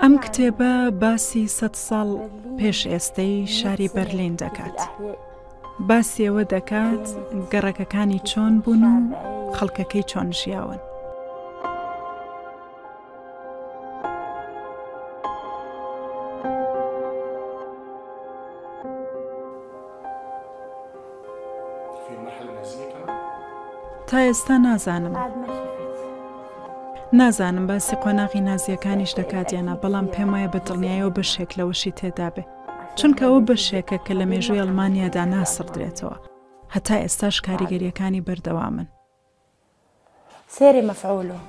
ئەم کتێبە باسی سەد ساڵ پێش ئێستەی شاری بەرلین دەکات. باسی ئەوە دەکات گەڕەکەکانی چۆن بوون و خەڵکەکەی چۆن ژیاون. تا ئێستا نازانم. نازانم باسی قۆناغی نازییەکانیش دەکات یان نا، بەڵام پێم وایە بە دڵنیایەوە بەشێک لەوەشی تێدابێ. چونکە ئەوە بەشێکە کە لە مێژووی ئەڵمانیادا ناسڕدرێتەوە. هەتا ئێستاش کاریگەرییەکانی بەردەوامن. سێری مەفعولو.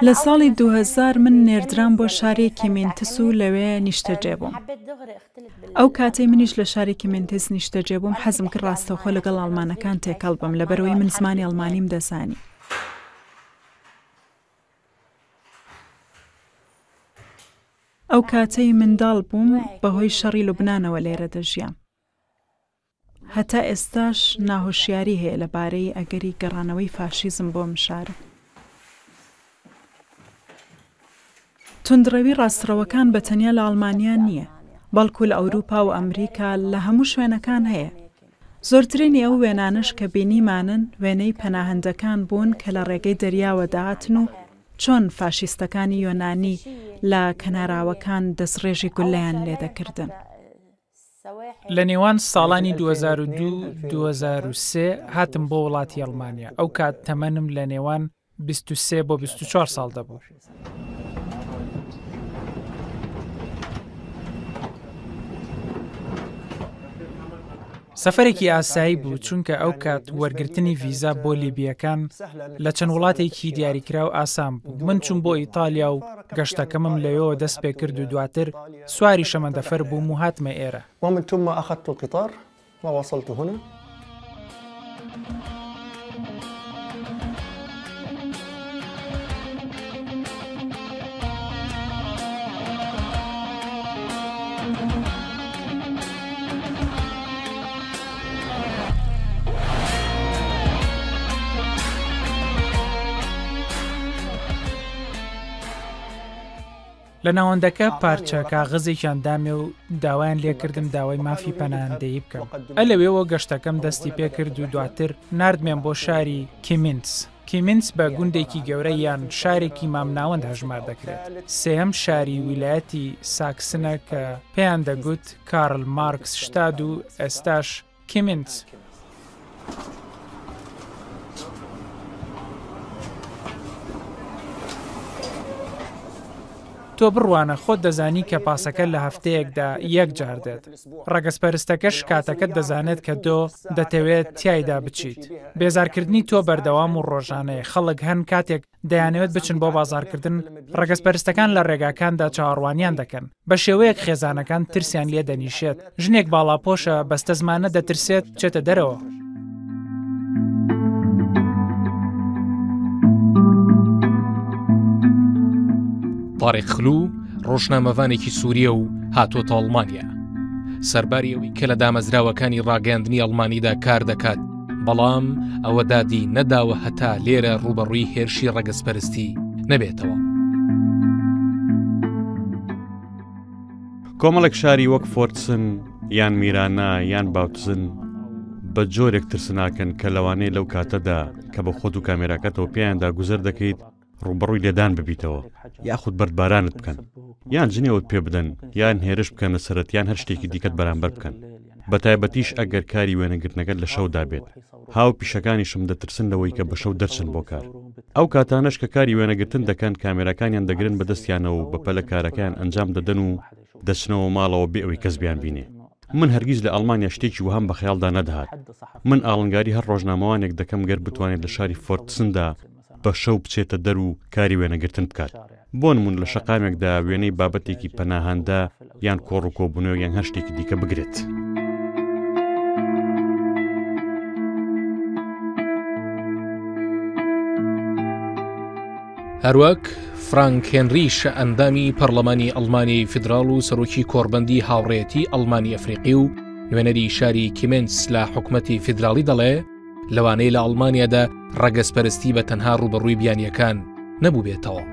لە ساڵی 2000 من نێردرام بۆ شاری کیمینتس و لەوێ نیشتەجێ بووم. ئەو کاتەی منیش لە شاری کیمینتس نیشتەجێ بووم حەزم کرد ڕاستەوخۆ لەگەڵ ئەڵمانەکان تێکەڵ بم لەبەرئەوەی من زمانی ئەڵمانیم دەزانی. ئەو کاتەی منداڵ بووم بەهۆی شەڕی لوبنانەوە لێرە دەژیام. هەتا ئێستاش ناهۆشیاری هەیە لەبارەی ئەگەری گەڕانەوەی فاشیزم بۆ ئەم شارە. توندڕەوی ڕاستڕەوەکان بە تەنیا لە ئەڵمانیا نییە، بەڵکو لە ئەوروپا و ئەمریکا لە هەموو شوێنەکان هەیە. زۆرترینی ئەو وێنانەش کە بینیمانن وێنەی پەناهەندەکان بوون کە لە ڕێگەی دەریاوە دەهاتن و چۆن فاشیستەکانی یۆنانی لە کەناراوەکان دەستڕێژی گوللەیان لێدەکردن. لە نێوان ساڵانی 2002 2003 هاتم بۆ وڵاتی ئەڵمانیا ئەو کات تەمەنم لە نێوان 23 بۆ 24 ساڵ دەبوو. سەفەرێکی ئاسایی بوو چونکە ئەو کات وەرگرتنی ڤیزا بۆ لیبییەکان لە چەند وڵاتێکی دیاریکراو ئاسان بوو من چوم بۆ ئیتالیا و گەشتەکەمم لەوێوە دەست پێ کرد و دواتر سواری شەمەندەفەر بووم و هاتمە ئێرە. ومن ثم اخذت القطار ووصلت هنا. لە ناوەندەکە پارچە کاغەزێکیان دامێ و داوایان لێکردم داوای مافی پەناهەندەیی بکەم. ئە لەوێوە گەشتەکەم دەستی پێکرد و دواتر ناردمیان بۆ شاری کیمینتس. کیمینتس بە گوندێکی گەورە یان شارێکی مامناوەند هەژمار دەکرێت. سێیەم شاری ویلایەتی ساکسنە کە پێیان دەگوت کارل مارکس شتاد و ئێستاش کیمینتس. تۆ بڕوانە خۆت دەزانی کە پاسەکە لە هەفتەیەکدا یەک جار دێت. ڕەگەزپەرستەکەش کاتەکەت دەزانێت کە تۆ دەتەوێت تیایدا بچیت. بێزارکردنی تۆ بەردەوام و ڕۆژانەیە، خەڵک هەن کاتێک دەیانەوێت بچن بۆ بازاڕکردن، ڕەگەزپەرستەکان لە ڕێگاکاندا چاوەڕوانیان دەکەن، بە شێوەیەک خێزانەکان ترسیان لێ دەنیشێت، ژنێک باڵاپۆشە بەستەزمانە دەترسێت بچێتە دەرەوە. تاریق خلو ڕۆژنامەڤانێکی سووریە و هاتۆتە ئەڵمانیا. سەرباری ئەوەی کە لە دامەزراوەکانی ڕاگەیاندنی ئەڵمانیدا کار دەکات، بەڵام ئەوە دادی نەداوە هەتا لێرە ڕووبەڕووی هێرشی ڕەگەزپەرستی نەبێتەوە. کۆمەڵێک شاری وەک فۆرتسن یان میرانا یان باوتزن بە جۆرێک ترسناکن کە لەوانەیە لەو کاتەدا کە بە خۆت و کامێراکەتەوە پێیاندا گوزەر دەکەیت ڕووبەڕووی لێدان ببیتەوە یاخود بەردبارانت بکەن یان جنێوت پێ بدەن یان هێرش بکەنە سەرت یان هەر شتێکی دیکەت بەرامبەر بکەن بە تایبەتیش ئەگەر کاری وێنەگرتنەکەت لە شەودا بێت هاو پیشەکانیشم دەترسن لەوەی کە بە شەو دەرچن بۆ کار ئەو کاتانەش کە کاری وێنەگرتن دەکەن کامێراکانیان دەگرن بە دەستیانەوە و بەپەلە کارەکەیان ئەنجام دەدەن و دەچنەوە ماڵەوە بێ ئەوەی کەس بیانبینێ من هەرگیز لە ئەڵمانیا شتێکی وەهام بە خەیاڵدا نەدەهات من ئاڵنگاری هەر ڕۆژنامەوانێک دەکەم گەر بتوانێت لە شاری فۆرتسندا بە شەو بچێتە دەر و کاری وێنەگرتن بکات بۆ نموونە لە شەقامێکدا وێنەی بابەتێکی پەناهەندە یان کۆڕ و کۆبوونەوە یان هەر شتێکی دیکە بگرێت. هەروەک فرانک هێنریش ئەندامی پەرلەمانی ئەڵمانی فیدراڵ و سەرۆکی کۆڕبەندی هاوڕێتی ئەڵمانی ئەفریقی و نوێنەری شاری کیمنس لە حکومەتی فیدراڵی دەڵێ لەوانەیە لە ئەڵمانیادا ڕەگەزپەرستی بە تەنها ڕووبەڕووی بیانیەکان نەبووبێتەوە.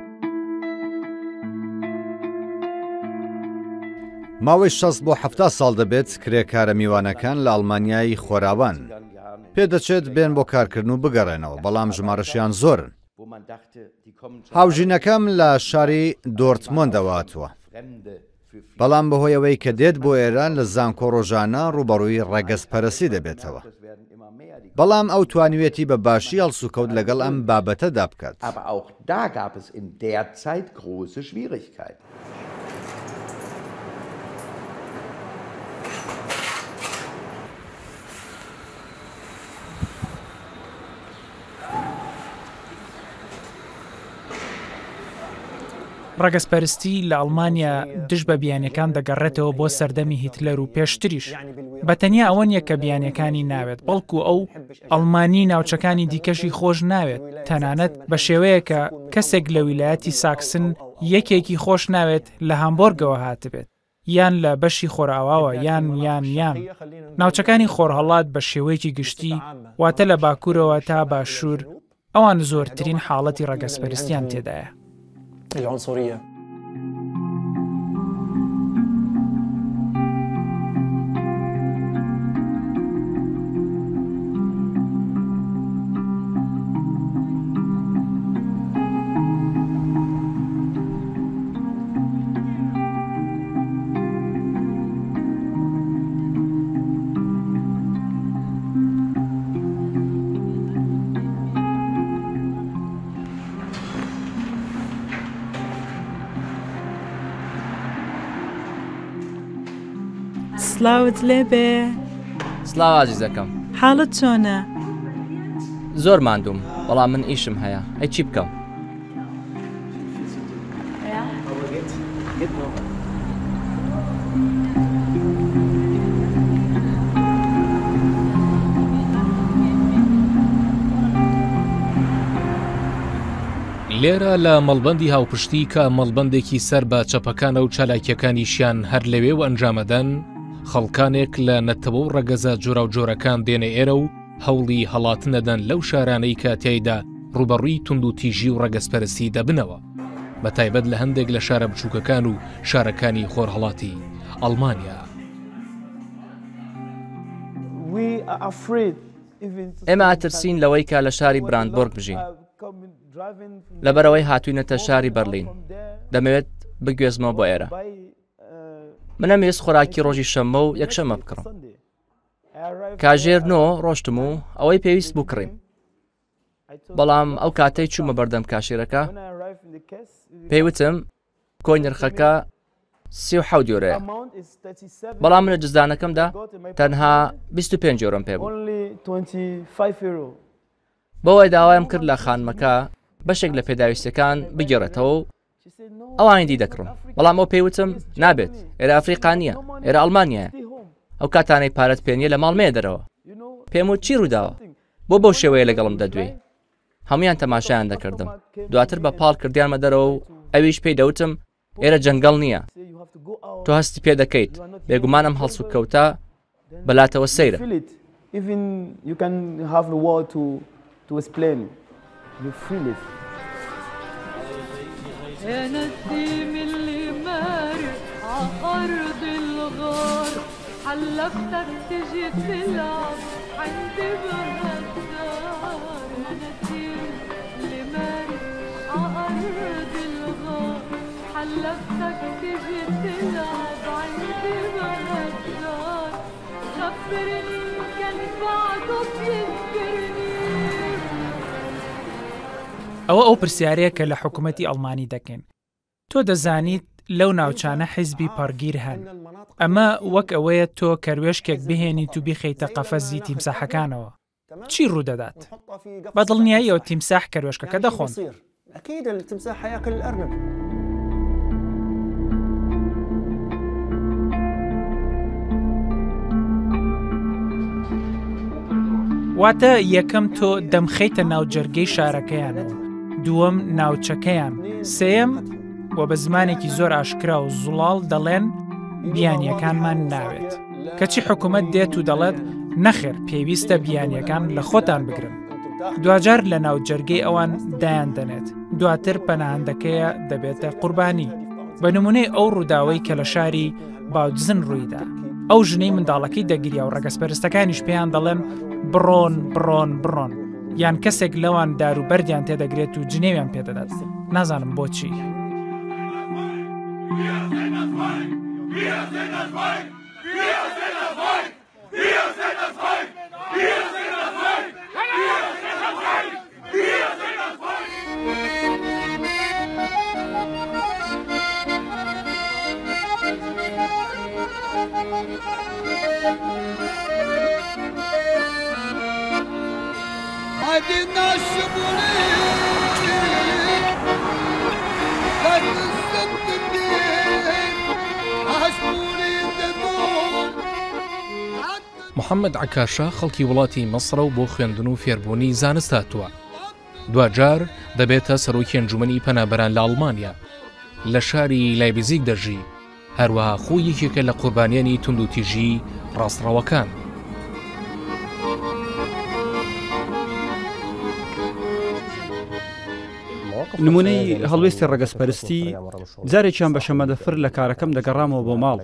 ماوەی 60 بۆ 70 ساڵ دەبێت کرێکارە میوانەکان لە ئەڵمانیای خۆراوان. پێدەچێت بێن بۆ کارکردن و بگەڕێنەوە، بەڵام ژمارەشیان زۆرن. هاوژینەکەم لە شاری دۆرتمۆندەوە هاتووە. بەڵام بەهۆی ئەوەی کە دێت بۆ ئێرە لە زانکۆ ڕۆژانە ڕووبەڕووی ڕەگەزپەرستی دەبێتەوە. بەڵام ئەو توانیویەتی بە باشی هەڵسوکەوت لەگەڵ ئەم بابەتەدا بکات. ڕەگەزپەرستی لە ئەڵمانیا دژ بە بیانیەکان دەگەڕێتەوە بۆ سەردەمی هیتلەر و پێشتریش. بە تەنیا ئەوە نیە کە بیانیەکانی ناوێت، بەڵکو ئەو ئەڵمانی ناوچەکانی دیکەشی خۆش ناوێت، تەنانەت بە شێوەیەک کە کەسێک لە ویلایەتی ساکسن یەکێکی خۆش ناوێت لە هامبۆرگەوە هاتبێت. یان لە بەشی خۆرئاواوە یان یان یان ناوچەکانی خۆرهەڵات بە شێوەیەکی گشتی واتە لە باکوورەوە تا باشوور ئەوان زۆرترین حاڵەتی ڕەگەزپەرستیان تێدایە. سڵاوت لێبێ. سڵاو ئازیزەکەم. حاڵت چۆنە؟ زۆر ماندووم بەڵام من ئیشم هەیە ئەی چی بکەم؟ لێرە لە مەڵبەندی هاوپشتی کە مەڵبەندێکی سەر بە چەپەکانە و چالاکیەکانیشیان هەر لەوێ و ئەنجامەدەن خەڵکانێک لە نەتەوە و ڕەگەزە جۆراوجۆرەکان دێنە ئێرە و هەوڵی هەڵاتن دەدەن لەو شارانەی کە تیایدا ڕووبەڕووی توندوتیژی و ڕەگەزپەرستی دەبنەوە، بە تایبەت لە هەندێک لە شارە بچووکەکان و شارەکانی خۆرهەڵاتی ئەڵمانیا. ئێمە ئەترسین لەوەی کە لە شاری براندبۆرگ بژین. لەبەرئەوەی هاتووینەتە شاری بەرلین. دەمەوێت بگوێزمەوە بۆ ئێرە. من ئەمویست خۆراکی ڕۆژی شەممە و یەکشەممە بکڕم. کاژێر نۆ ڕۆشتم و ئەوەی پێویست بوو کڕیم بەڵام ئەو کاتەی چوومە بەردەم کاشێرەکە پێی وتم کۆی نرخەکە 37 یۆرەیە بەڵام من لە جزدانەکەمدا تەنها 25 یۆرۆم پێ بوو بەوەی داوایم کرد لە خانمەکە بەشێک لە پێداویستەکان بگێڕێتەوە و ئەوانی دی دەکڕم بەڵام ئەو پێی وتم نابێت ئێرە ئەفریقا نییە ئێرە ئەڵمانیایە ئەو کاتانەی پارەت پێ نییە لە ماڵ مێ دەرەوە پێم وت چی ڕووداوە بۆ بەو شێوەیە لەگەڵم دەدوێی هەمویان تەماشایان دەکردم دواتر بە پاڵ کردیانمە دەرەوە و ئەویش پێی دەوتم ئێرە جەنگەڵ نییە تۆ هەستی پێ دەکەیت بێگومان ئەم هەڵسوکەوتە بەلاتەوە سەیرە. ئەوە ئەو پرسیارەیە کە لە حکومەتی ئەڵمانی دەکەین. تۆ دەزانیت لەو ناوچانە حیزبی پەڕگیر هەن. ئەمە وەک ئەوەیە تۆ کەروێشکێک بهێنیت و بیخەیتە قەفەزی تیمساحەکانەوە. چی ڕوودەدات؟ بە دڵنیاییەوە تیمساح کەروێشکەکە دەخۆن. واتە یەکەم تۆ دەمخەیتە ناو جەرگەی شارەکەیانەوە. دووەم ناوچەکەیان، سێیەم و بە زمانێکی زۆر ئاشکرا و زوڵاڵ دەڵێن بیانییەکانمان ناوێت. کەچی حکومەت دێت و دەڵێت نەخێر پێویستە بیانییەکان لە خۆتان بگرن. دواجار لە ناو جەرگەی ئەوان دایان دەنێت، دواتر پەناهەندەکەیە دەبێتە قوربانی. بە نمونەی ئەو ڕووداوەی کە لە شاری باوتزن ڕوویدا. ئەو ژنەی منداڵەکەی دەگریا و ڕەگەزپەرستەکانیش پێیان دەڵێن بڕۆن بڕۆن بڕۆن یان کەسێک لەوان دار و بەردیان تێدەگرێت و جنێویان پێدەدات نازانم بۆچی. محەممەد عەکاشە خەڵکی وڵاتی میسرە و بۆ خوێندن و فێربوونی زانست هاتووە. دواجار دەبێتە سەرۆکی ئەنجومەنی پەنابەران لە ئەڵمانیا. لە شاری لایبزیگ دەژی، هەروەها خۆی یەکێکە لە قوربانیانی توندوتیژی ڕاستڕەوەکان. نمونەی هەڵوێستی ڕەگەزپەرستی، جارێکیان بە شەمەندەفر لە کارەکەم دەگەڕامەوە بۆ ماڵ.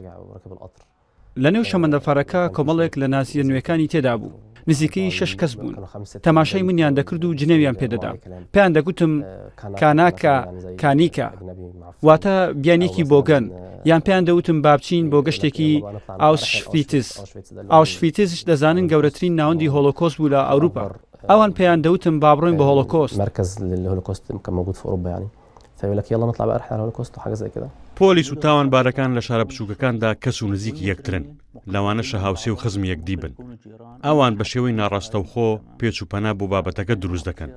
لەنێو شەمەندەفەرەکە کۆمەڵێک لە نازییە نوێکانی تێدا بوو، نزیکەی شەش کەس بوون. تەماشای منیان دەکرد و جنێویان پێ دەدام. پێیان دەگوتم کاناکا کانیکا، واتە بیانییەکی بۆگەن، یان پێیان دەوتم با بچین بۆ گەشتێکی ئاوشفیتز. ئاوشفیتزش دەزانن گەورەترین ناوەندی هۆلۆکۆست بوو لە ئەوروپا. ئەوان پێیان دەوتم با بڕۆین بۆ هۆلۆکۆست. پۆلیس و تاوانبارەکان لە شارە بچووکەکاندا کەس و نزیکی یەکترن، لەوانەشە هاوسێ و خزمی یەکدی بن. ئەوان بە شێوەی ناڕاستەوخۆ پێچ و پەنا بۆ بابەتەکە دروست دەکەن.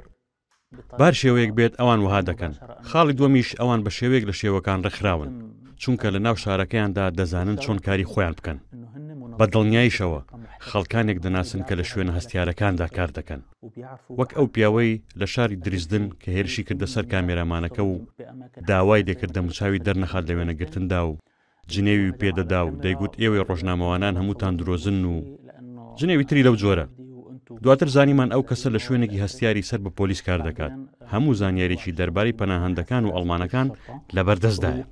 بە هەر شێوەیەک بێت ئەوان وەها دەکەن. خاڵی دووەمیش ئەوان بە شێوەیەک لە شێوەکان ڕێکخراون، چونکە لە ناو شارەکەیاندا دەزانن چۆن کاری خۆیان بکەن. بە دڵنیاییشەوە خەڵکانێک دەناسن کە لە شوێنە هەستیارەکاندا کار دەکەن. وەک ئەو پیاوەی لە شاری دریسدن کە هێرشی کردە سەر کامێرامانەکە و داوای لێکرد دەموچاوی دەرنەخات لە وێنەگرتندا و جنێوی پێدەدا و دەیگوت ئێوەی ڕۆژنامەوانان هەمووتان درۆزن و جنێوی تری لەو جۆرە. دواتر زانیمان ئەو کەسە لە شوێنێکی هەستیاری سەر بە پۆلیس کار دەکات، هەموو زانیاریی دەربارەی پەناهەندەکان و ئەڵمانەکان لەبەردەستدایە.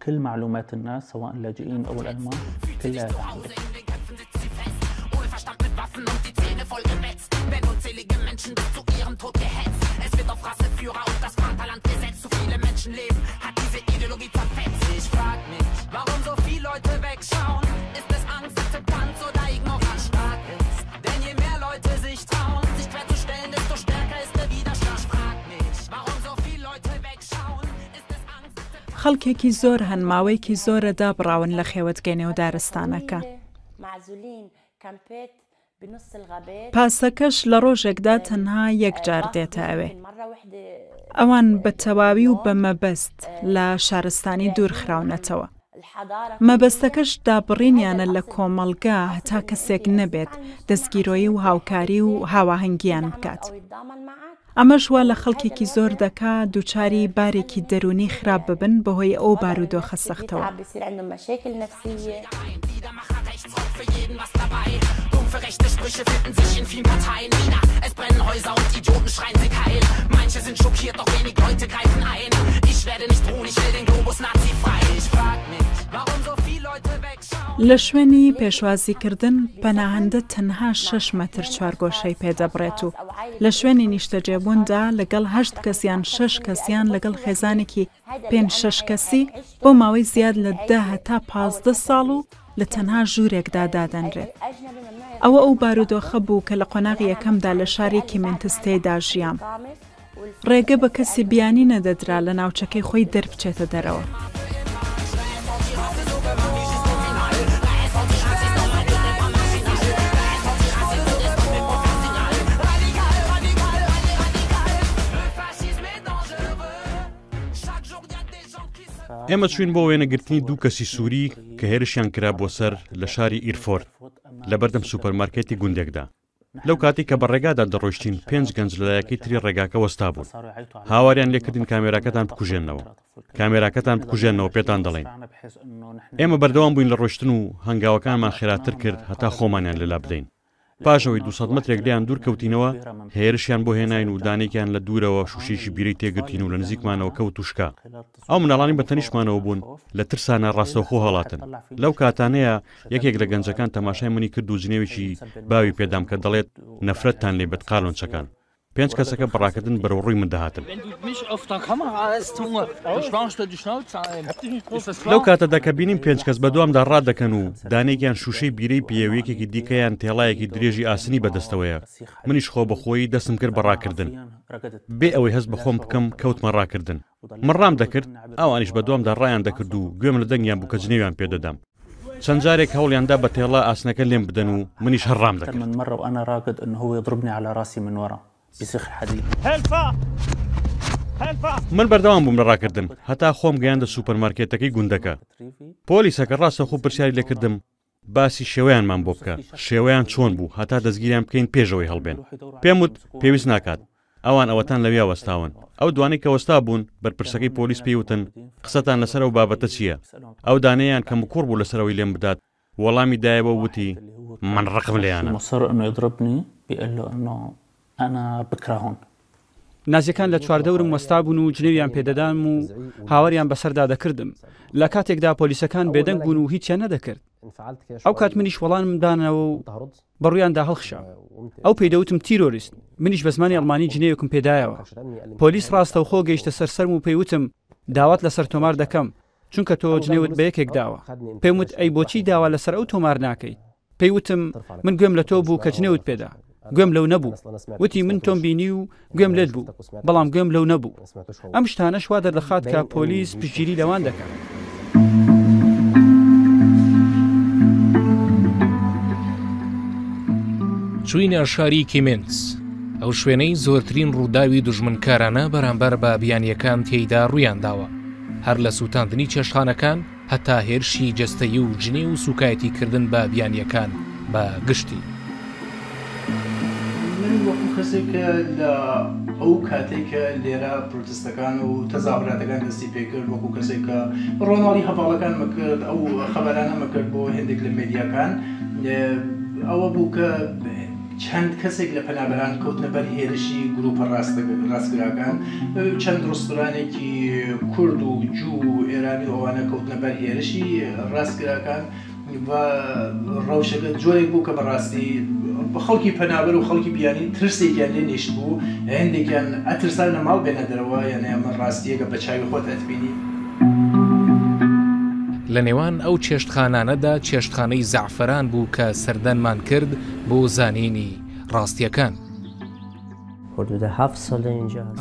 خەڵکێکی زۆر هەن ماوەیەکی زۆرە دابڕاون لە خێوەتگەی نێو دارستانەکە. پاسەکەش لە ڕۆژێکدا تەنها یەک جار دێتە ئەوێ. ئەوان بە تەواوی و بە مەبەست لە شارستانی دوور خراونەتەوە. مەبەستەکەش دابڕینیانە لە کۆمەڵگە هەتا کەسێک نەبێت دەستگیرۆیی و هاوکاری و هاواهەنگییان بکات. ئەمەش وا لە خەڵکێکی زۆر دەکا دووچاری بارێکی دەروونی خراپ ببن بەهۆی ئەو بارودۆخە سەختەوە. لە شوێنی پێشوازیکردن پەناهەندە تەنها شەش مەتر چوارگۆشەی پێ دەبڕێت و لە شوێنی نیشتەجێبووندا لەگەڵ هەشت کەس یان شەش کەس یان لەگەڵ خێزانێکی پێنج شەش کەسی بۆ ماوەی زیاد لە دە هەتا 15 ساڵ و لە تەنها ژوورێکدا دادەنرێت. ئەوە ئەو بارودۆخە بوو کە لە قۆناغی یەکەمدا لە شاری کیمنتس تێیدا ژیام. ڕێگە بە کەسی بیانی نەدەدرا لە ناوچەکەی خۆی دەربچێتە دەرەوە. ئێمە چوین بۆ وێنەگرتنی دوو کەسی سووری کە هێرشیان کرا بۆ سەر لە شاری ئیرفۆرت لە بەردەم سوپەرمارکێتی گوندێکدا. لەو کاتەی کە بە ڕێگادا دەڕۆیشتین، پێنج گەنج لە لایەکەی تری ڕێگاکە وەستابوون. هاواریان لێکردین کامێراکەتان بکوژێننەوە. کامێراکەتان بکوژێننەوە پێتان دەڵێین. ئێمە بەردەوام بووین لە ڕۆیشتن و هەنگاوەکانمان خێراتر کرد هەتا خۆمانیان لێ لابدەین. پاش ئەوەی 200 مەترێک لێیان دوور کەوتینەوە، هێرشیان بۆ هێناین و دانێکیان لە دوورەوە شووشەیەکی بیرەی تێگرتین و لە نزیکمانەوە کەوت و شکا. ئەو مناڵانەی بە تەنیشتمانەوە بوون لە ترسانا ڕاستەوخۆ هەڵاتن. لەو کاتانەیا یەکێک لە گەنجەکان تەماشای منی کرد و جنێوێکی باوی پێدام کە دەڵێت نەفرەتتان لێ بێت قالۆنچەکان. پێنج کەسەکە بە ڕاکردن بەرەو ڕووی من دەهاتن. لەو کاتەدا کە بینیم پێنج کەس بەدوامدا ڕادەکەن و دانێکیان شووشەی بیرەی پێیە و یەکێکی دیکەیان تێڵایەکی درێژی ئاسنی بەدەستەوەیە، منیش خۆبەخۆیی دەستم کرد بە ڕاکردن. بێ ئەوەی هەست بە خۆم بکەم کەوتمە ڕاکردن. من ڕام دەکرد، ئەوانیش بەدوامدا ڕایان دەکرد و گوێم لە دەنگیان بوو کە جنێویان پێ دەدام. چەند جارێک هەوڵیان دا بە تێڵا ئاسنەکە لێم بدەن و منیش هەر ڕام دەکرد. من بەردەوام بووم لە ڕاکردن هەتا خۆم گەیاندە سوپەرمارکێتەکەی گوندەکە. پۆلیسەکە ڕاستەوخۆ پرسیاری لێ کردم، باسی شێوەیانمان بۆ بکە، شێوەیان چۆن بوو هەتا دەستگیریان بکەین پێش ئەوەی هەڵبێن. پێم وت، پێویست ناکات. ئەوان ئەوەتان لەویا وەستاون. ئەو دوانەی کە وەستابوون، بەرپرسەکەی پۆلیس پێی وتن، قسەتان لەسەر ئەو بابەتە چییە؟ ئەو دانەیان کە مکوڕ بوو لەسەر ئەوەی لێم بدات، وەڵامی دایەوە و وتی، من ڕقم لێیانە. نازیەکان لە چواردەورم وەستابوون و جنێویان پێدەدام و هاواریان بەسەردا دەکردم، لە کاتێکدا پۆلیسەکان بێدەنگ بوون و هیچیان نەدەکرد. ئەو کات منیش وەڵامم دانەوە و بەڕوویاندا هەڵخشام. ئەو پێی دەوتم تیرۆریست، منیش بە زمانی ئەڵمانی جنێوێکم پێدایەوە. پۆلیس ڕاستەوخۆ گەیشتە سەر سەرم و پێی وتم داوات لەسەر تۆمار دەکەم، چونکە تۆ جنێوت بە یەکێک داوە. پێم وت ئەی بۆچی داوا لەسەر ئەو تۆمار ناکەیت؟ پێی وتم من گوێم لە تۆ بوو کە جنێوت پێدا، گوێم لەو نەبوو. وتی من تۆم بینی و گوێم لێت بوو، بەڵام گوێم لەو نەبوو. ئەم شتانەش وا دەردەخات کە پۆلیس پشتگیری لەوان دەکات. چووینە شاری کیمنتس، ئەو شوێنەی زۆرترین ڕووداوی دوژمنکارانە بەرامبەر بە بیانییەکان تێیدا ڕوویانداوە، هەر لە سووتاندنی چێشتخانەکان هەتا هێرشی جەستەیی و جنێو و سووکایەتی کردن بە بیانییەکان بە گشتی. من وەکو کەسێک کە لە ئەو کاتەی کە لێرە پرۆتستەکان و تەزاهوراتەکان دەستی پێکرد وەکو کەسێک کە ڕۆماڵی هەڤاڵەکانمە کرد ئەو خەبەرانەمە کرد بۆ هێندێک لە مێدیاکان ئەوە بوو کە چەند کەسێک لە پەنابەران کەوتنە بەر هێرشی گروپە ڕاستگراکان، چەند ڕستورانێکی کورد و جوو و ئێرانی و ئەوانە کەوتنە بەر هێرشی ڕاستگراکان و ڕەوشەکە جۆرێک بوو کە بەڕاستی خەڵکی پەنابەر و خەڵکی بیانی ترسێکیان لێ نیشتبوو، هێندێکیان ئەترسان لە ماڵ بێنە دەرەوە، یانێ ئەمە ڕاستییەکە بە چاوی خۆت ئەتبینی. لە نێوان ئەو چێشتخانانەدا چێشتخانەی زەعفەران بوو کە سەردانمان کرد بۆ زانینی ڕاستییەکان.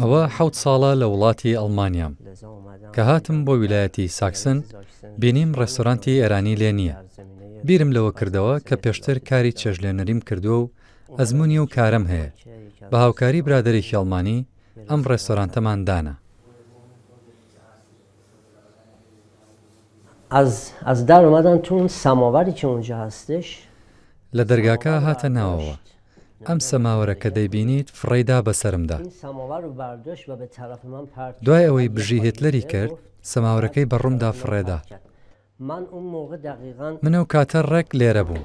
ئەوە حەوت ساڵە لە وڵاتی ئەڵمانیام. کە هاتم بۆ ویلایەتی ساکسن بینیم ڕێستۆرانتی ئێرانی لێ نییە. بیرم لەوە کردەوە کە پێشتر کاری چێشتلێنەریم کردووە و ئەزموونی ئەو کارەم هەیە. بە هاوکاری برادەرێکی ئەڵمانی ئەم ڕێستۆرانتەمان دانا. لە دەرگاکە هاتە ناوەوە. ئەم سەماوەرە کە دەیبینیت فڕێی دا بەسەرمدا. دوای ئەوەی بژی هێتلەری کرد، سەماوەرەکەی بە ڕوومدا فڕێدا. من ئەو کاتە ڕێک لێرە بووم.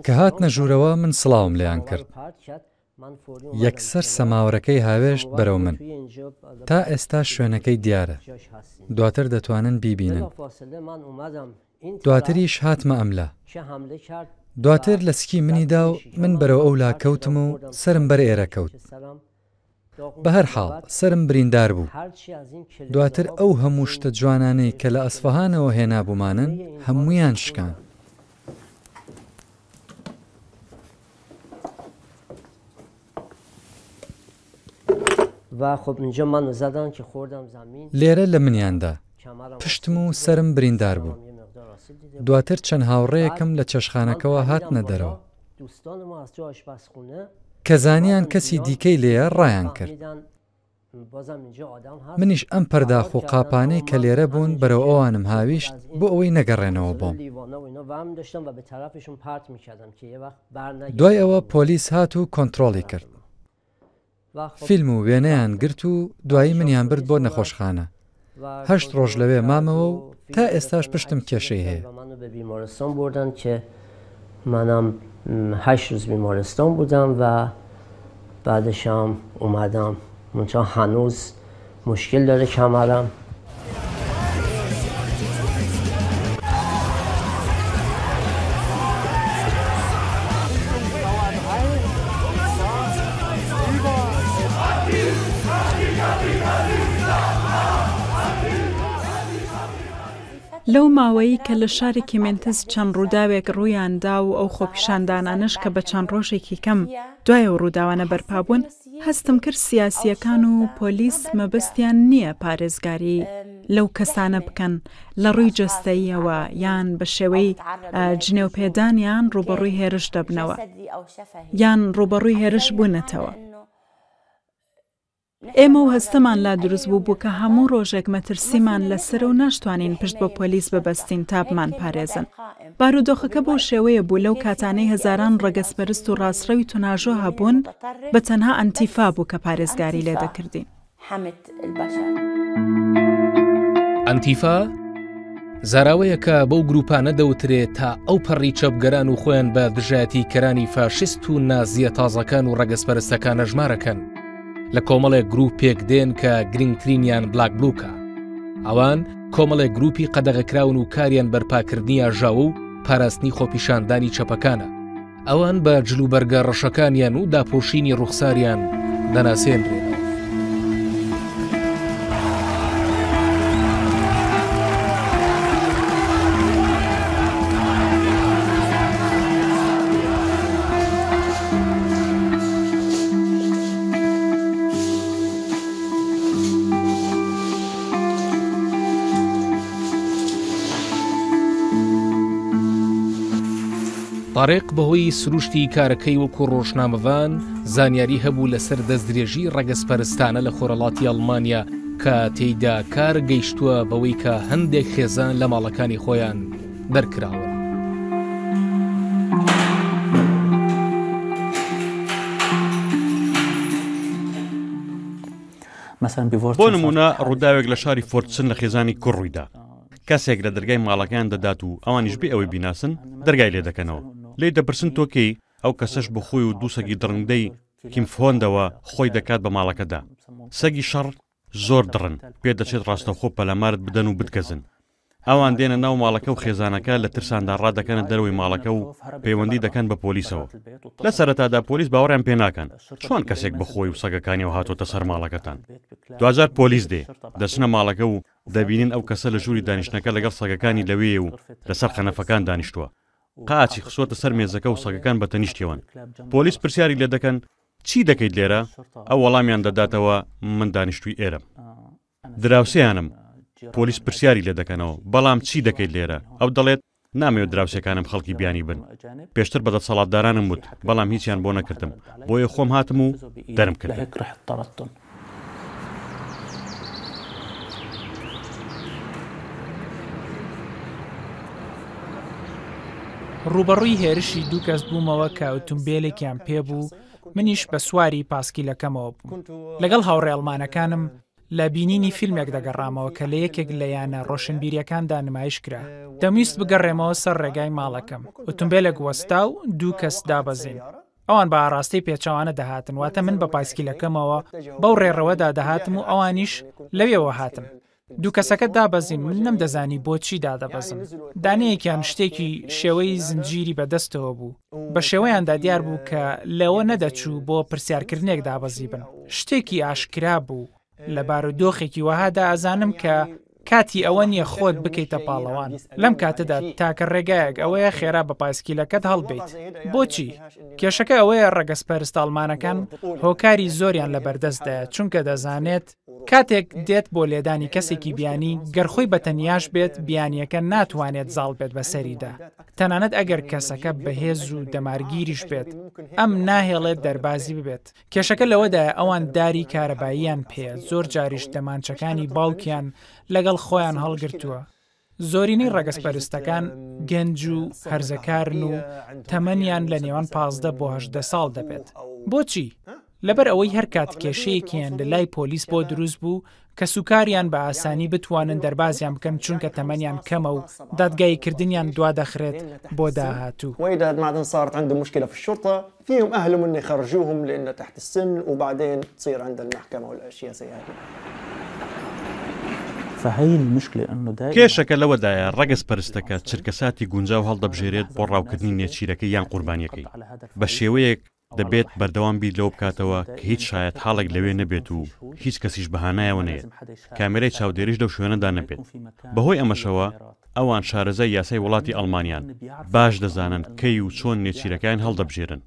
کە هاتنە ژوورەوە من سڵاوم لێیان کرد. یەکسەر سەماوەرەکەی هاوێشت بەرەو من. تا ئێستاش شوێنەکەی دیارە. دواتر دەتوانن بیبینن. دواتریش هاتمە ئەملا. دواتر لە سکی منی دا و من بەرەو ئەولا کەوتم و سەرم بەر ئێرە کەوت. بەهەرحاڵ سەرم بریندار بوو. دواتر ئەو هەموو شتە جوانانەی کە لە ئەسفەهانەوە هێنابوومانن هەموویان شکان. لێرە لە منیان دا. پشتم و سەرم بریندار بوو. دواتر چەند هاوڕێیەکم لە چێشتخانەکەوە هاتنە دەرەوە. کە زانیان کەسی دیکەی لێیە ڕایان کرد. منیش ئەم پەرداخ و قاپانەی کە لێرە بوون بەرەو ئەوانم هاویشت بۆ ئەوەی نەگەڕێنەوە بۆم. دوای ئەوە پۆلیس هات و کۆنترۆڵی کرد. فیلم و وێنەیان گرت و دوایی منیان برد بۆ نەخۆشخانە. هەشت ڕۆژ لەوێ مامەوە و تا ئێستاش پشتم کێشەی هەیە. لەو ماوەیەی کە لە شاری کیمنتس چەند ڕووداوێک ڕوویان دا و ئەو خۆپیشاندانانەش کە بە چەند ڕۆژێکی کەم دوای ئەو ڕووداوانە بەرپا بوون، هەستم کرد سیاسییەکان و پۆلیس مەبەستیان نییە پارێزگاری لەو کەسانە بکەن لە ڕووی جەستەییەوە یان بە شێوەی جنێوپێدانیان ڕووبەڕووی هێرش دەبنەوە یان ڕووبەڕووی هێرش بوونەتەوە. ئێمە و هەستەمان لا دروست بوو بوو کە هەموو ڕۆژێک مەترسیمان لەسەرە و ناشتوانین پشت بە پۆلیس ببەستین تا بمانپارێزن. بارودۆخەکە بەو شێوەیە بوو لەو کاتانەی هەزاران ڕەگەزپەرست و ڕاستڕەوی توناژۆ هەبوون، بە تەنها ئەنتیفا بوو کە پارێزگاری لێ دەکردین. ئەنتیفا زاراوەیەکە بەو گروپانە دەوترێ تا ئەو پەڕی چەپگەران و خۆیان بە دژایەتی کەرانی فاشیست و نازیە تازەکان و ڕەگەزپەرستەکان ئەژمارەکەن. لە کۆمەڵێک گروپ پێک دێن کە گرنگترینیان بلاک بلوکە. ئەوان کۆمەڵێک گروپی قەدەغەکراون و کاریان بەرپاکردنی ئاژاوە و پاراستنی خۆپیشاندانی چەپەکانە. ئەوان بە جلوبەرگە ڕەشەکانیان و داپۆشینی ڕوخساریان دەناسێنرێنەوە. تاریق بەهۆی سروشتی کارەکەی وەکو ڕۆژنامەڤان زانیاری هەبوو لەسەر دەستدرێژی ڕەگەزپەرستانە لە خۆرەڵاتی ئەڵمانیا کە تێیدا کار گەیشتووە بەوەی کە هەندێک خێزان لە ماڵەکانی خۆیان دەرکراون. بۆ نموونە ڕووداوێک لە شاری فۆرتسن لە خێزانی کوڕ ڕوویدا. کەسێک لە دەرگای ماڵەکەیان دەدات و ئەوانیش بێ ئەوەی بیناسن دەرگای لێ دەکەنەوە. لێی دەپرسن تۆ کێی؟ ئەو کەسەش بە خۆی و دوو سەگی دڕندەی کیمفهۆندەوە خۆی دەکات بە ماڵەکەدا. سەگی شەڕ زۆر دڕن، پێدەچێت ڕاستەوخۆ پەلامارت بدەن و بتگەزن. ئەوان دێنە ناو ماڵەکە و خێزانەکە لە ترساندا ڕادەکەنە دەرەوەی ماڵەکە و پەیوەندی دەکەن بە پۆلیسەوە. لە سەرەتادا پۆلیس باوەڕیان پێ ناکەن، چۆن کەسێک بە خۆی و سەگەکانیەوە هاتۆتە سەر ماڵەکەتان؟ دواجار پۆلیس دێ، دەچنە ماڵەکە و دەبینن ئەو کەسە لە ژووری دانیشتنەکە لەگەڵ سەگەکانی لەوێیە و لەسەر قەنەفەکان دانیشتووە. قاچی خستووەتە سەر مێزەکە و سەگەکان بە تەنیشتیەوەن. پۆلیس پرسیاری لێ دەکەن، چی دەکەیت لێرە؟ ئەو وەڵامیان دەداتەوە، من دانیشتووی ئێرەم. دراوسێیانم. پۆلیس پرسیاری لێ دەکەنەوە، بەڵام چی دەکەیت لێرە؟ ئەو دەڵێت، نامەوێت دراوسێکانم خەڵکی بیانی بن. پێشتر بە دەسەڵاتدارانم وت، بەڵام هیچیان بۆ نەکردم، بۆیە خۆم هاتم و دەرم کردن. ڕووبەڕووی هێرشی دوو کەس بوومەوە کە ئوتومبێلێکیان پێبوو، منیش بە سواری پاسکیلەکەمەوە بووم. لەگەڵ هاوڕێ ئەڵمانەکانم لە بینینی فیلمێک دەگەڕامەوە کە لە یەکێک لە یانە ڕۆشنبیرییەکاندا نمایش کرا. دەمویست بگەڕێمەوە سەر ڕێگای ماڵەکەم. ئوتومبێلێک وەستا و دوو کەس دابەزین. ئەوان بە ئاڕاستەی پێچەوانە دەهاتن، واتە من بە پایسکیلەکەمەوە بەو ڕێڕەوەدا دەهاتم و ئەوانیش لەوێوە هاتن. دوو کەسەکە دابەزین، من نەمدەزانی بۆچی دادەبەزن. دانەیەکیان شتێکی شێوەی زنجیری بە دەستەوە بوو، بە شێوەیاندا دیار بوو کە لەوە نەدەچوو بۆ پرسیارکردنێک دابەزیبن. شتێکی ئاشکرا بوو. لە بارودۆخێکی وەهادا ئەزانم کە کاتی ئەوە نییە خۆت بکەیتە پاڵەوان. لەم کاتەدا تاکە ڕێگایەک ئەوەیە خێرا بە پایسکیلەکەت هەڵبێیت. بۆچی؟ کێشەکە ئەوەیە ڕەگەزپەرستە ئەڵمانەکان هۆکاری زۆریان لەبەردەستدایە چونکە دەزانێت. کاتێک دێت بۆ لێدانی کەسێکی بیانی، گەر خۆی بە تەنیاش بێت، بیانییەکە ناتوانێت زاڵ بێت بەسەریدا، تەنانەت ئەگەر کەسەکە بەهێز و دەمارگیریش بێت، ئەم ناهێڵێت دەربازی ببێت. کێشەکە لەوەدایە ئەوان داری کارەباییان پێیە، زۆر جاریش دەمانچەکانی باوکیان لەگەڵ خۆیان هەڵگرتووە. زۆرینەی ڕەگەزپەرستەکان گەنج و هەرزەکارن و تەمەنیان لە نێوان 15 بۆ 18 ساڵ دەبێت. بۆچی؟ لەبەر ئەوەی هەر کات کێشەیەکیان لە لای پۆلیس بۆ دروست بوو، کەسوکاریان بە ئاسانی بتوانن دەربازیان بکەن چونکە تەمەنیان کەمە و دادگاییکردنیان دوادەخرێت بۆ داهاتوو. فيهم اهلهم انه يخرجوهم لانه تحت السن وبعدين تصير عند المحكمة والاشياء زي هذه. فهي المشكلة انه دائما کێشەکە لەوەدایە ڕەگەزپەرستەکە چرکەساتی گونجاو هەڵدەبژێرێت بۆ ڕاوکردنی نێچیرەکەی یان قوربانیەکەی بە شێوەیەک دەبێت بەردەوام بیر لەوە بکاتەوە کە هیچ شایەتحاڵێک لەوێ نەبێت و هیچ کەسیش بەهانایەوە نەیەت کامێرای چاودێریش لەو شوێنەدا نەبێت بەهۆی ئەمەشەوە ئەوان شارەزای یاسای وڵاتی ئەڵمانیان، باش دەزانن کەی و چۆن نێچیرەکەیان هەڵدەبژێرن،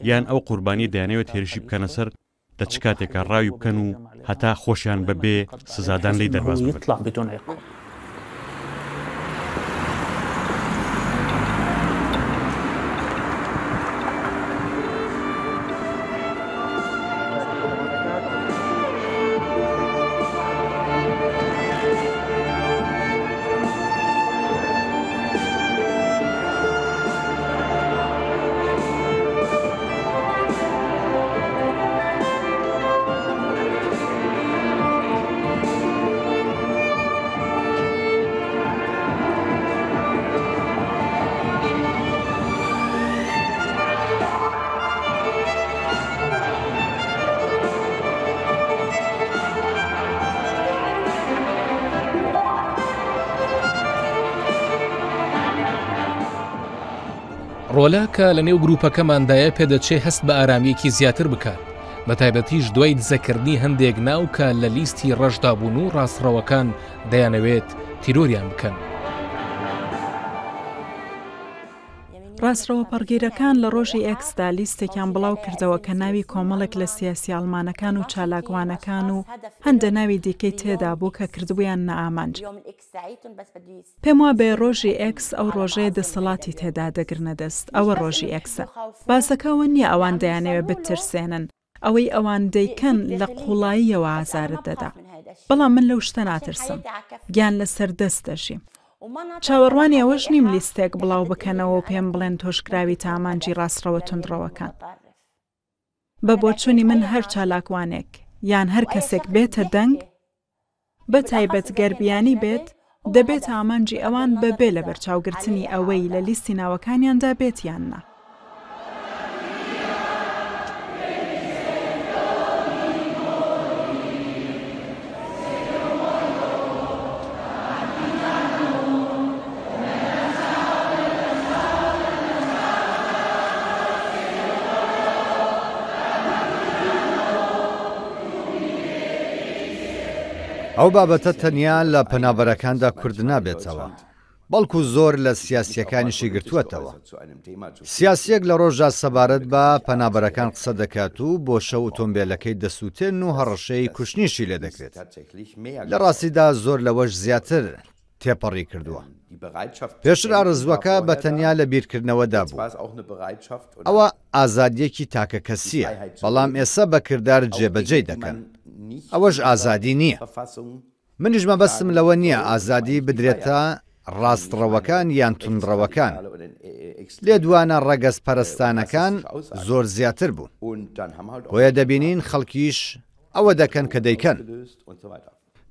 یان ئەو قوربانیەی دەیانەوێت هێرشی بکەنە سەر لە چ کاتێکا ڕاوی بکەن و هەتا خۆشیان بە بێ سزادان لێی دەرباز ببن. ڕۆلا کە لە نێو گروپەکەماندایە پێدەچێ هەست بە ئارامییەکی زیاتر بکات، بەتایبەتیش دوای دزەکردنی هەندێک ناو کە لە لیستی ڕەشدا بوون و ڕاستڕەوەکان دەیانەوێت تیرۆریان بکەن. ڕاستڕەوە پەڕگیرەکان لە ڕۆژی ئێکسدا لیستێکیان بڵاو کردەوە کە ناوی کۆمەڵێک لە سیاسییە ئەڵمانەکان و چالاکوانەکان و هەندێ ناوی دیکەی تێدا بوو کە کردبوویاننە ئامانج. پێم وابێ ڕۆژی ئێکس ئەو ڕۆژەیە دەسەڵاتی تێدا دەگرنە دەست، ئەوە ڕۆژی ئێکسە. باسەکە ئەوە نییە ئەوان دەیانەوێ بتترسێنن، ئەوەی ئەوان دەیکەن لە قووڵاییەوە ئازارت دەدا. بەڵام من لەو شتە ناترسم. گیان لەسەر دەست دەژیم. چاوەڕوانی ئەوەش نیم لیستێک بڵاو بکەنەوە و پێم بڵێن تۆش کراویتە ئامانجی ڕاستڕەوە توندڕەوەکان. بە بۆچوونی من هەر چالاکوانێک یان هەر کەسێک بێتە دەنگ، بە تایبەت گەر بیانی بێت، دەبێتە ئامانجی ئەوان بەبێ لەبەرچاوگرتنی ئەوەی لە لیستی ناوەکانیاندا بێت یان نا. ئەو بابەتە تەنیا لە پەنابەرەکاندا کورت نابێتەوە، بەڵکو زۆر لە سیاسییەکانیشی گرتووەتەوە. سیاسییەک لە ڕۆژدا سەبارەت بە پەنابەرەکان قسە دەکات و بۆ شەو ئۆتۆمبێلەکەی دەسووتێن و هەڕەشەی کوشتنیشی لێ دەکرێت. لە ڕاستیدا زۆر لەوەش زیاتر تێپەڕی کردووە. پێشتر ئارەزووەکە بە تەنیا لە بیرکردنەوەدا بوو. ئەوە ئازادییەکی تاکەکەسییە، بەڵام ئێستا بە کردار جێبەجێی دەکەن. ئەوەش ئازادی نییە. منیش مەبەستم لەوە نییە ئازادی بدرێتە ڕاستڕەوەکان یان توندڕەوەکان. لێدوانە ڕەگەزپەرستانەکان زۆر زیاتر بوون. بۆیە دەبینین خەڵکیش ئەوە دەکەن کە دەیکەن.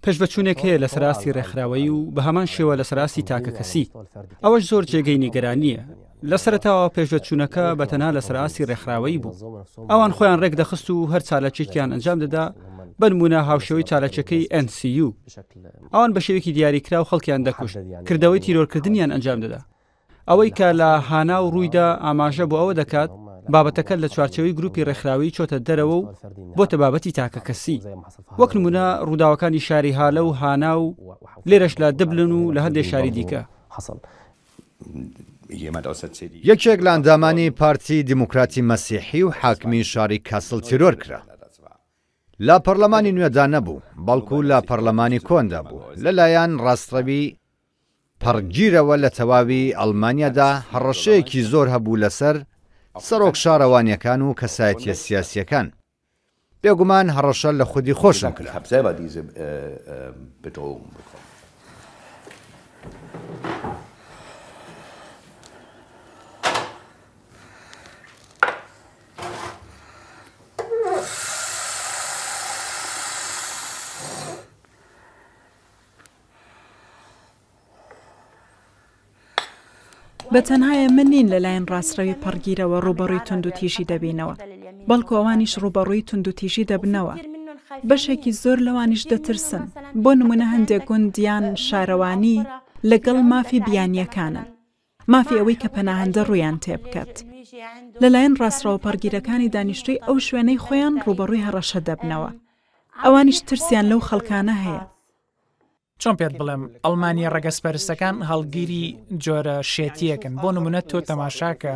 پێشڤەچوونێک هەیە لەسەر ئاستی ڕێکخراوەیی و بە هەمان شێوە لەسەر ئاستی تاکەکەسی. ئەوەش زۆر جێگەی نیگەرانییە. لە سەرەتاوە پێشڤەچوونەکە بە تەنها لەسەر ئاستی ڕێکخراوەیی بوو. ئەوان خۆیان ڕێکدەخست و هەر چالاکیەکیان ئەنجام دەدا، بە نموونە هاوشێوەی چالاکیەکەی NCU. ئەوان بە شێوەیەکی دیاریکراو خەڵکیان دەکوشت، کردەوەی تیرۆرکردنیان ئەنجام دەدا. ئەوەی کە لە هاناو ڕوویدا ئاماژە بۆ ئەوە دەکات بابەتەکە لە چوارچێوەی گروپی ڕێکخراوەیی چۆتە دەرەوە و بۆتە بابەتی تاکەکەسی. وەک نموونە ڕووداوەکانی شاری هالە و هانا و لێرەش لە دبلن و لە هەندێک شاری دیکە. یەکێک لە ئەندامانی پارتی دیموکراتی مەسیحی و حاکمی شاری کاسل تیرۆر کرا. لە پەڕلەمانی نوێدا نەبوو، بەڵکو لە پەڕلەمانی کۆندا بوو، لەلایەن ڕاستڕەوی پەڕگیرەوە لە تەواوی ئەڵمانیادا هەڕەشەیەکی زۆر هەبوو لەسەر سەرۆک شارەوانیەکان و کەسایەتیە سیاسیەکان. بێگومان هەڕەشە لە خودی خۆشم کرا. بە تەنها ئێمە نین لەلایەن ڕاستڕەوی پەڕگیرەوە ڕووبەڕووی توندوتیژی دەبینەوە، بەڵکو ئەوانیش ڕووبەڕووی توندوتیژی دەبنەوە. بەشێکی زۆر لەوانیش دەترسن، بۆ نموونە هەندێک گوند یان شارەوانی لەگەڵ مافی بیانییەکانن، مافی ئەوەی کە پەناهەندە ڕوویان تێبکات. لەلایەن ڕاستڕەوە پەڕگیرەکانی دانیشتووی ئەو شوێنەی خۆیان ڕووبەڕووی هەڕەشە دەبنەوە. ئەوانیش ترسیان لەو خەڵکانە هەیە. چۆن پێت بڵێم ئەڵمانیە ڕەگەزپەرستەکان هەڵگری جۆرە شێتیەکن بۆ نمونە تۆ تەماشاکە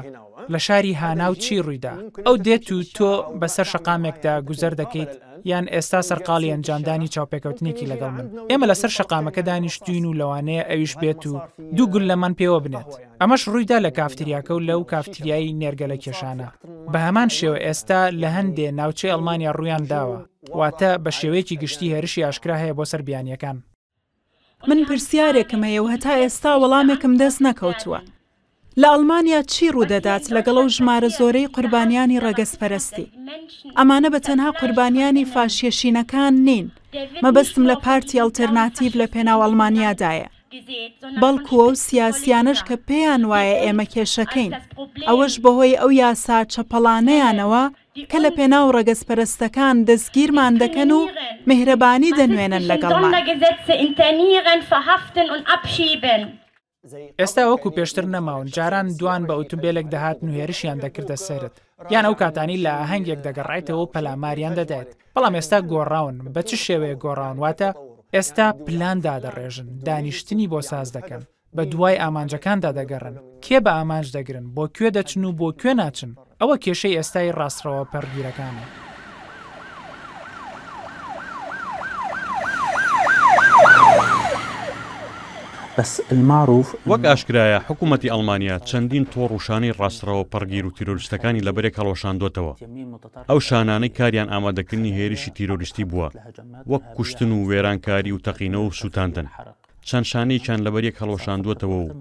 لە شاری هاناو چی ڕوویدا ئەو دێت و تۆ بەسەر شەقامێکدا گوزەر دەکەیت یان ئێستا سەرقاڵی ئەنجامدانی چاوپێکەوتنێکی لەگەڵ من ئێمە لەسەر شەقامەکە دانیشتوین و لەوانەیە ئەویش بێت و دوو گوللەمان پێوە بنێت ئەمەش ڕوویدا لە کافتریاکە و لەو کافتریای نێرگەلە کێشانە بە هەمان شێوە ئێستا لە هەندێ ناوچەی ئەڵمانیا ڕوویان داوە واتە بە شێوەیەکی گشتی هێرشی ئاشکرا هەیە بۆ سەر بیانییەکان. من پرسیارێکم هەیە و هەتا ئێستا وەڵامێکم دەست نەکەوتووە. لە ئەڵمانیا چی ڕوودەدات لەگەڵ ئەو ژمارە زۆرەی قوربانیانی ڕەگەزپەرستی؟ ئەمانە بە تەنها قوربانیانی فاشیە شینەکان نین، مەبەستم لە پارتی ئەڵتەرناتیڤ لە پێناو ئەڵمانیادایە، بەڵکو ئەو سیاسیانەش کە پێیان وایە ئێمە کێشەکەین، ئەوەش بەهۆی ئەو یاسا چەپەڵانەیانەوە کە لە پێناو ڕەگەزپەرستەکان دەستگیرمان دەکەن و میهرەبانی دەنوێنن لەگەڵمان. ئێستا وەکو پێشتر نەماون، جاران دوان بە ئوتومبێلێک دەهاتن و هێرشیان دەکردە سەرت، یان ئەو کاتانەی لە ئاهەنگێک دەگەڕایتەوە و پەلاماریان دەدایت، بەڵام ئێستا گۆڕاون، بە چ شێوەیەک گۆڕاون، واتە ئێستا پلان دادەڕێژن، دانیشتنی بۆ ساز دەکەن، بە دوای ئامانجەکاندا دەگەڕێن، کێ بە ئامانج دەگرن، بۆ کوێ دەچن و بۆ کوێ ناچن، ئەوە کێشەی ئێستای ڕاستڕەوە پەڕگیرەکانە. وەک ئاشکرایە حکوومەتی ئەڵمانیا چەندین تۆڕ و شانەی ڕاستڕەوە پەڕگیر و تیرۆریستەکانی لەبەرێک هەڵوەشاندۆتەوە. ئەو شانانەی کاریان ئامادەکردنی هێرشی تیرۆریستی بووە، وەک کوشتن و وێرانکاری و تەقینەوە و سووتاندن. چەند شانەیەکیان لەبەریەک هەڵوەشاندووەتەوە و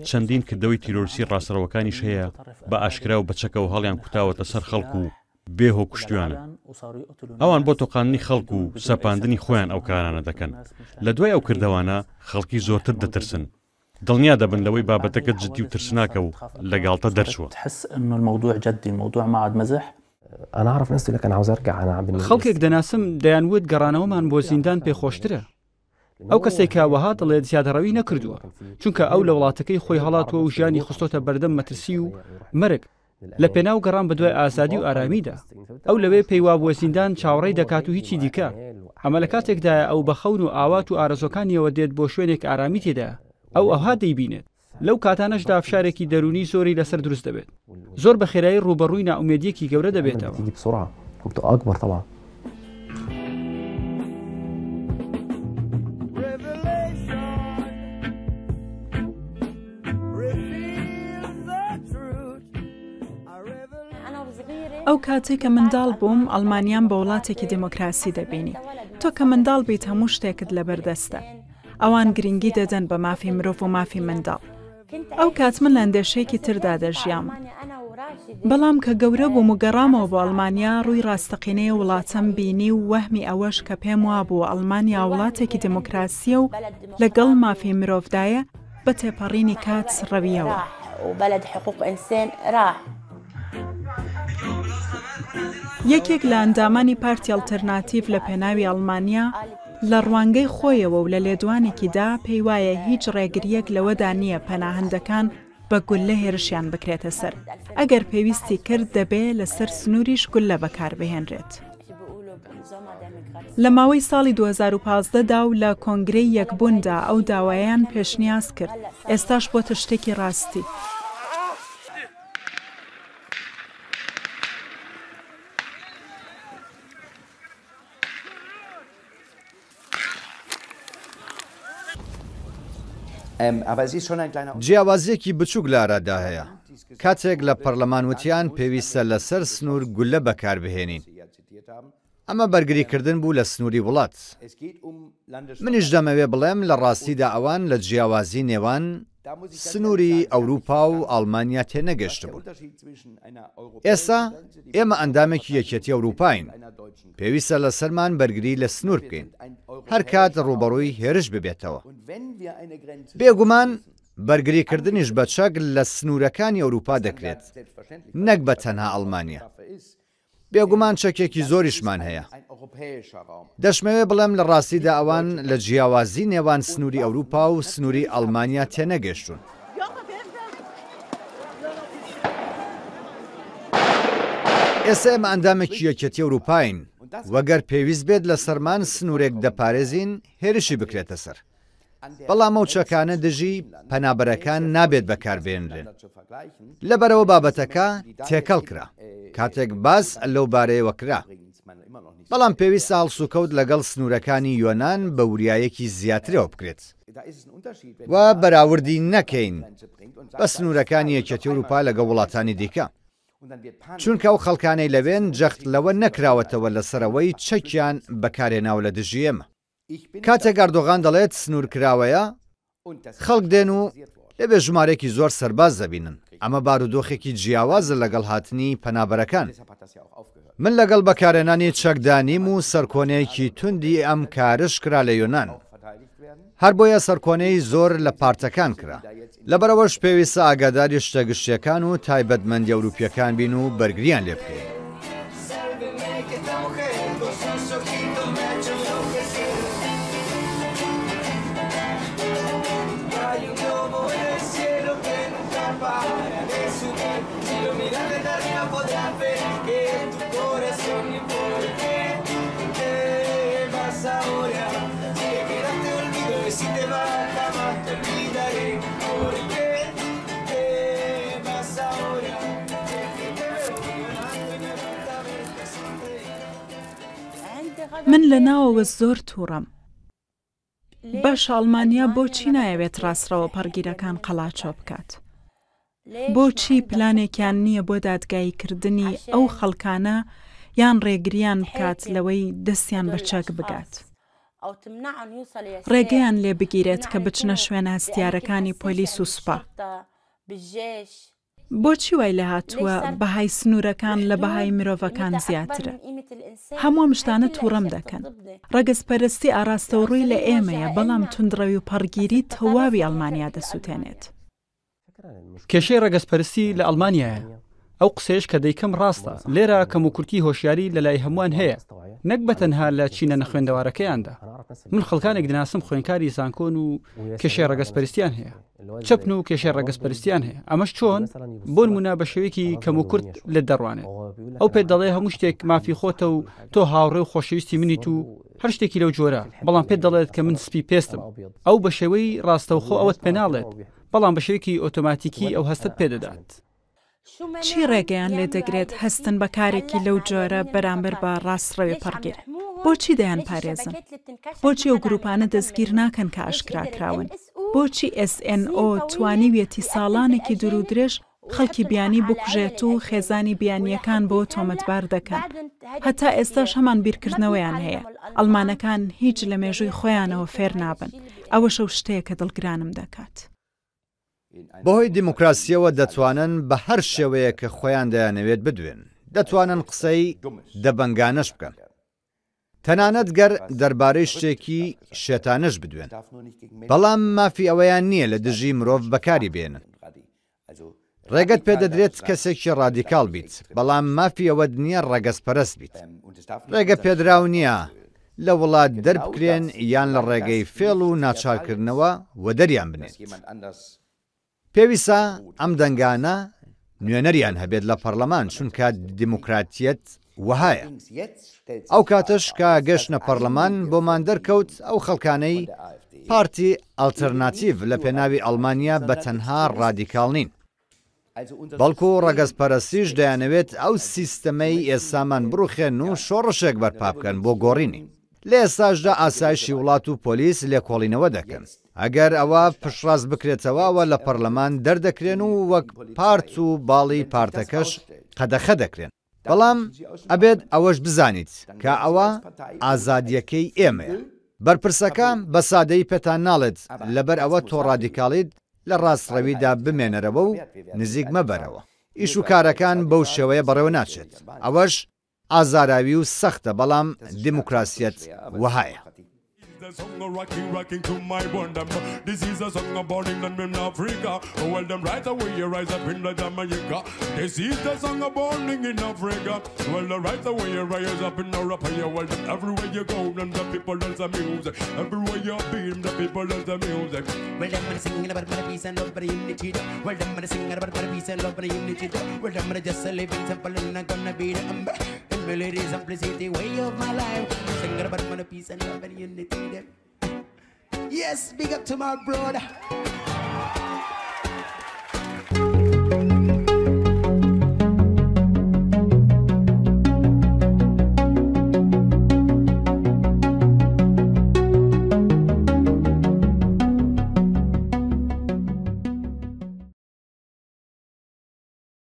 چەندین کردەوەی تیرۆریستی ڕاستڕەوەکانیش هەیە بە ئاشکرا و بە چەکەوە هەڵیان کوتاوەتە سەر خەڵک و بێ هۆ کوشتویانن. ئەوان بۆ تۆقاندنی خەڵک و سەپاندنی خۆیان ئەو کارانە دەکەن. لە دوای ئەو کردەوانە خەڵکی زۆرتر دەترسن. دڵنیا دەبن لەوەی بابەتەکە جدی و ترسناکە و لە گاڵتە دەرچووە. خەڵکێک دەناسم دەیانوت گەڕانەوەمان بۆ زیندان پێ خۆشترە. ئەو کەسێک کە وەها دەڵێت زیادەڕەوی نەکردووە، چونکە ئەو لە وڵاتەکەی خۆی هەڵاتووە و ژیانی خستۆتە بەردەم مەترسی و مەرگ لە پێناو گەڕان بەدوای ئازادی و ئارامیدا. ئەو لەوێ پێی وابووە زیندان چاوەڕێی دەکات و هیچی دیکە. ئەمە لە کاتێکدایە ئەو بە خەون و ئاوات و ئارەزووەکانیەوە دێت بۆ شوێنێک ئارامی تێدایە. ئەو ئەوها دەیبینێت. لەو کاتانەشدا فشارێکی دەروونی زۆری لەسەر دروست دەبێت. زۆر بە خێرایی ڕووبەڕووی نائومێدییەکی گەورە دەبێتەوە. ئەو کاتەی کە منداڵ بووم ئەڵمانیام بە وڵاتێکی دێمۆکراسی دەبینی. تۆ کە منداڵ بیت هەموو شتێکت لەبەردەستە. ئەوان گرنگی دەدەن بە مافی مرۆڤ و مافی منداڵ. ئەو کات من لە ئەندێشەیەکی تردا دەژیام. بەڵام کە گەورە بووم و گەڕامەوە بۆ ئەڵمانیا ڕووی ڕاستەقینەی ئەو وڵاتەم بینی و وەهمی ئەوەش کە پێم وابوو ئەڵمانیا وڵاتێکی دێمۆکراسییە و لەگەڵ مافی مرۆڤدایە بە تێپەڕینی کات ڕەوییەوە. یەکێک لە ئەندامانی پارتی ئەڵتەرناتیڤ لە پێناوی ئەڵمانیا، لە ڕوانگەی خۆیەوە و لە لێدوانێکیدا پێی وایە هیچ ڕێگرییەک لەوەدا نییە پەناهەندەکان بە گوللە هێرشیان بکرێتە سەر، ئەگەر پێویستی کرد دەبێ لەسەر سنووریش گوللە بەکاربهێنرێت. لە ماوەی ساڵی 2015 دا و لە کۆنگرەی یەکبووندا ئەو داوایەیان پێشنیاز کرد، ئێستاش بۆتە شتێکی ڕاستی. جیاوازییەکی بچووک لە ئارادا هەیە. کاتێک لە پەرلەمان وتیان پێویستە لەسەر سنوور گوللە بەکاربهێنین. ئەمە بەرگریکردن بوو لە سنووری وڵات. منیش دەمەوێ بڵێم لە ڕاستیدا ئەوان لە جیاوازی نێوان سنووری ئەوروپا و ئەڵمانیا تێنەگەشتبوون. ئێستا ئێمە ئەندامێکی یەکێتی ئەوروپاین، پێویستە لەسەرمان بەرگری لە سنوور بکەین هەرکات ڕووبەڕووی هێرش ببێتەوە. بێگومان بەرگریکردنیش بە چەک لە سنوورەکانی ئەوروپا دەکرێت نەک بە تەنها ئەڵمانیا. بێگومان چەکێکی زۆریشمان هەیە. دەشمەوێ بڵێم لە ڕاستیدا ئەوان لە جیاوازی نێوان سنووری ئەوروپا و سنووری ئەڵمانیا تێنەگەشتوون. ئێستا ئێمە ئەندامێکی یەکێتی ئەوروپاین و گەر پێویست بێت لەسەرمان سنوورێک دەپارێزین هێرشی بکرێتە سەر. بەڵام ئەو چەکانە دژی پەنابەرەکان نابێت بەکاربهێنرێن. لەبەرئەوە بابەتەکە تێکەڵ کرا کاتێک باس لەو بارەیەوە کرا. بەڵام پێویستە هەڵسوکەوت لەگەڵ سنوورەکانی یۆنان بە وریایەکی زیاترەوە بکرێت و بەراوردی نەکەین بە سنوورەکانی یەکێتی ئەوروپا لەگەڵ وڵاتانی دیکە. چونکە ئەو خەڵکانەی لەوێن جەخت لەوە نەکراوەتەوە لەسەر ئەوەی چەکیان بەکارهێناوە لە دژی ئێمە. کاتێک ئەردۆغان دەڵێت سنوور کراوەیە، خەڵک دێن و لەوێ ژمارەیەکی زۆر سەرباز دەبینن، ئەمە بارودۆخێکی جیاوازە لەگەڵ هاتنی پەنابەرەکان. من لەگەڵ بەکارهێنانی چەکدا نیم و سەرکۆنەیەکی توندی ئەم کارەش کرا لە یۆنان. هەر بۆیە سەرکۆنەی زۆر لە پارتەکان کرا. لەبەرئەوەش پێویستە ئاگاداری شتە گشتیەکان و تایبەتمەندیە ئەوروپیەکان بین و بەرگریان لێ بکەین. من لە ناوەوە زۆر تووڕەم. باشە ئەڵمانیا بۆچی نایەوێت ڕاستڕەوە پەڕگیرەکان قەڵاچۆ بکات؟ بۆچی پلانێکیان نییە بۆ دادگاییکردنی ئەو خەڵکانە یان ڕێگریان بکات لەوەی دەستیان بە چەک بگات؟ ڕێگەیان لێ بگیرێت کە بچنە شوێنە هەستیارەکانی پۆلیس و سوپا. بۆچی وای لێهاتووە بەهای سنوورەکان لە بەهای مرۆڤەکان زیاترە؟ هەموو ئەم شتانە تووڕەم دەکەن. ڕەگەزپەرستی ئاراستەوڕووی لە ئێمەیە، بەڵام توندڕەوی و پەڕگیری تەواوی ئەڵمانیا دەسووتێنێت. کێشەی ڕەگەزپەرستی لە ئەڵمانیایە. ئەو قسەیەش کە دەیکەم ڕاستە، لێرە کەموکورتی هۆشیاری لە لای هەمووان هەیە، نەک بە تەنها لە چینە نەخوێندەوارەکەیاندا. من خەڵکانێک دەناسم خوێندکاری زانکۆن و کێشەی ڕەگەزپەرستیان هەیە. چەپن و کێشەی ڕەگەزپەرستیان هەیە. ئەمەش چۆن؟ بۆ نموونە بە شێوەیەکی کەموکورت لێت دەڕوانێت. ئەو پێت دەڵێ هەموو شتێک مافی خۆتە و تۆ هاوڕێ و خۆشەویستی منیت و هەر شتێکی لەو جۆرە، بەڵام پێت دەڵێت کە من سپی پێستم. ئەو بە شێوەی ڕاستەوخۆ ئەوەت پێ ناڵێت، بەڵام بە شێوەیەکی ئۆتۆماتیکی ئەو هەستەت پێ دەدات. چی ڕێگەیان لێ دەگرێت هەستن بە کارێکی لەو جۆرە بەرامبەر بە ڕاستڕەوی پەڕگیر؟ بۆچی دەیانپارێزن؟ بۆچی ئەو گروپانە دەستگیر ناکەن کە ئاشکرا کراون؟ بۆچی SNO توانیویەتی ساڵانێکی دوورودرێژ خەڵکی بیانی بکوژێت و خێزانی بیانییەکان بەوە تۆمەتبار دەکەن؟ هەتا ئێستاش هەمان بیرکردنەوەیان هەیە. ئەڵمانەکان هیچ لە مێژووی خۆیانەوە فێر نابن. ئەوەش ئەو شتەیە کە دڵگرانم دەکات. بەهۆی دیموکراسییەوە دەتوانن بە هەر شێوەیەک کە خۆیان دەیانەوێت بدوێن، دەتوانن قسەی دەبەنگانەش بکەن، تەنانەت گەر دەربارەی شتێکی شێتانەش بدوێن، بەڵام مافی ئەوەیان نییە لە دژی مرۆڤ بەکاری بێنن. ڕێگەت پێدەدرێت کەسێکی ڕادیکاڵ بیت، بەڵام مافی ئەوەت نییە ڕەگەزپەرست بیت. ڕێگە پێدراو نییە لە وڵات دەربکرێن یان لە ڕێگەی فێڵ و ناچارکردنەوە وەدەریان بنێت. پێویستە ئەم دەنگانە نوێنەریان هەبێت لە پەڕلەمان چونکە دیموکراتیەت وەهایە. ئەو کاتەش کە گەشتنە پەڕلەمان بۆمان دەرکەوت ئەو خەڵکانەی پارتی ئەڵتەرناتیڤ لە پێناوی ئەڵمانیا بە تەنها ڕادیکاڵ نین. بەڵکو ڕەگەزپەرستیش دەیانەوێت ئەو سیستەمەی ئێستامان بڕوخێنن و شۆڕشێک بەرپا بکەن بۆ گۆڕینی. لە ئێستاشدا ئاسایشی وڵات و پۆلیس لێکۆڵینەوە دەکەن. ئەگەر ئەوە پشتڕاست بکرێتەوە ئەوە لە پەڕلەمان دەردەکرێن و وەک پارت و باڵی پارتەکەش قەدەخە دەکرێن. بەڵام ئەبێت ئەوەش بزانیت کە ئەوە ئازادییەکەی ئێمەیە. بەرپرسەکە بە سادەیی پێتان ناڵێت لەبەر ئەوە تۆ ڕادیکاڵیت لە ڕاستڕەویدا بمێنەرەوە و نزیک مەبەرەوە. ئیش و کارەکان بەو شێوەیە بەڕێوە ناچێت. ئەوەش ئازاراوی و سەختە بەڵام دیموکراسیەت وەهایە. Yes, big up to my brother.